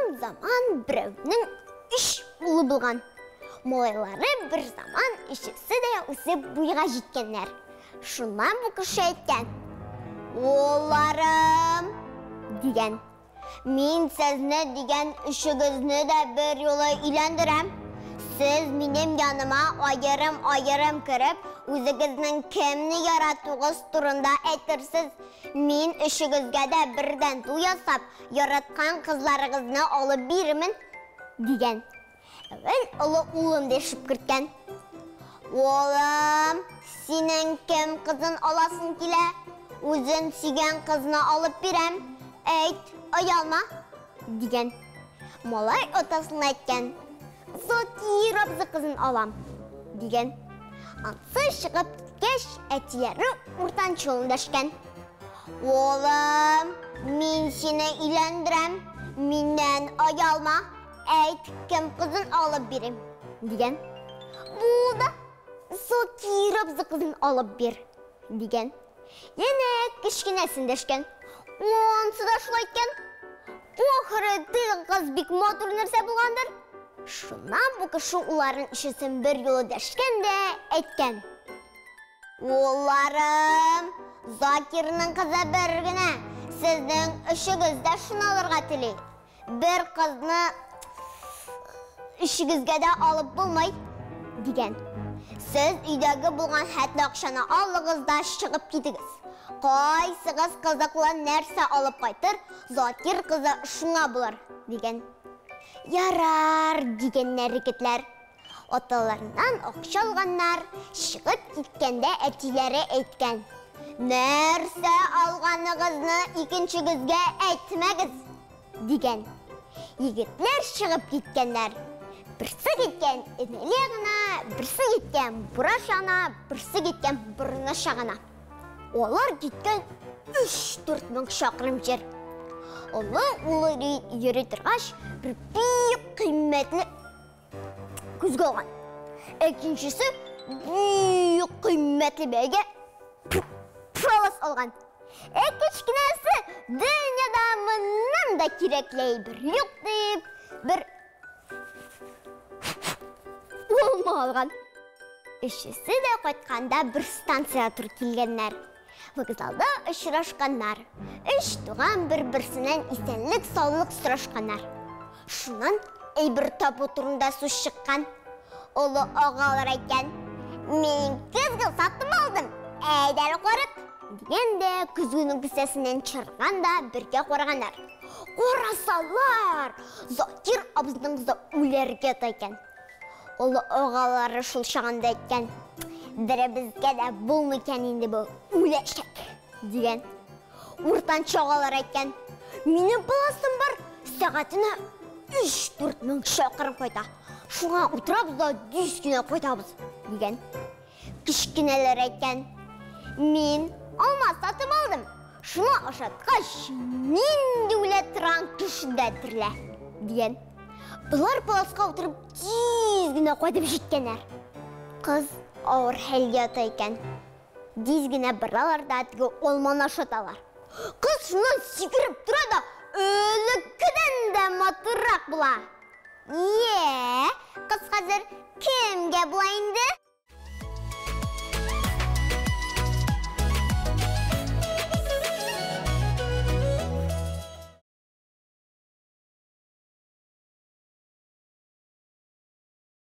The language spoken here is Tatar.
Борын заман берәүнең өч улы булган. Малайлары бер заман өчесе дә үсеп буйга җиткәннәр. Шуннан бу кеше әйткән: "Улларым", дигән. Мин сезне дигән өчегезне дә бер юлы өйләндерәм. Сез минем яныма аерым-аерым кереп, үзегезнең кемне яратуыгыз турында әйтерсез. Мин өчегезгә дә бердән туй ясап, яраткан кызларыгызны алып бирермен, дигән. Әүвәл олы улын дәшеп керткән. Улым, синең кем кызын аласың килә? Үзен сөйгән кызны алып бирәм. Әйт, оялма, дигән. Малай атасына әйткән. Закир абзый кызын алам, дигән. Ансы чыгып киткәч, әтиләре уртанчы улын дәшкән. Улым, мин сине өйләндерәм, миннән оялма. Әйт, кем кызын алып бирим, дигән. Бу да Закир абзый кызын алып бир, дигән. Янә кечкенәсен дәшкән. Онсы да шулай әйткән. Ахыры теге кыз бик матур нәрсә булгандыр. Шуннан бу кеше уларын өчесен бер юлы дәшкән дә әйткән. Улларым, Закирның кызы бер генә. Сезнең өчегез дә шуны алырга тели. Бер кызны өчегезгә дә алып булмый, дигән. Сез өйдәге булган хәтле акчаны алыгыз да чыгып китегез. Кайсыгыз кызыклы нәрсә алып кайтыр, Закир кызы шуңа булыр, дигән. Ярар, дигәннәр егетләр. Аталарыннан акча алганнар, чыгып киткәндә әтиләре әйткән: "Нәрсә алганыгызны икенчегезгә әйтмәгез", дигән. Егетләр чыгып киткәннәр. Берсе киткән энеле гына, берсе киткән бура чана, берсе киткән борыны чагына. Алар киткән 3-4 мең чакрым җир. Олы улы йөри торгач, бер бик кыйммәтле Күзгә алган. Икенчесе бик кыйммәтле бәягә палас алган. Ә кечкенәсе дөньяда моннан да кирәкле әйбер юк дип, бер алма алган. Өчесе дә кайтканда бер станциягә туры килгәннәр. Вокзалда очрашканнар. Өч туган бер-берсеннән исәнлек-саулык сорашканнар. Шуннан әйбер табу турында сүз чыккан. Олы агалар әйткән: "Мин көзге сатып алдым, әйдә әле карыйк", дигән дә көзгенең кесәсеннән чыгарган да бергә караганнар. Карасалар, Закир абзының кызы үләргә ята икән. Олы агалары шул чагында әйткән: "Беребезгә дә булмый икән инде бу, үләчәк", дигән. Уртанчы агалар әйткән: "Минем баласым бар, сәгатенә 3-4 мең чакрым кайта. Шуңа утырабыз да тиз генә кайтабыз", дигән. Кечкенәләр әйткән: "Мин алма сатып алдым. Шуны ашаткач, нинди үлә торган кеше дә терелә", дигән. Болар паласка утырып тиз генә кайтып җиткәннәр. Кыз авыр хәлгә ята икән. Тиз генә баралар да теге алманы ашаталар. Кыз шуннан сикереп тора да элеккедән дә матуррак була. Е, кыз хәзер кемгә була инде?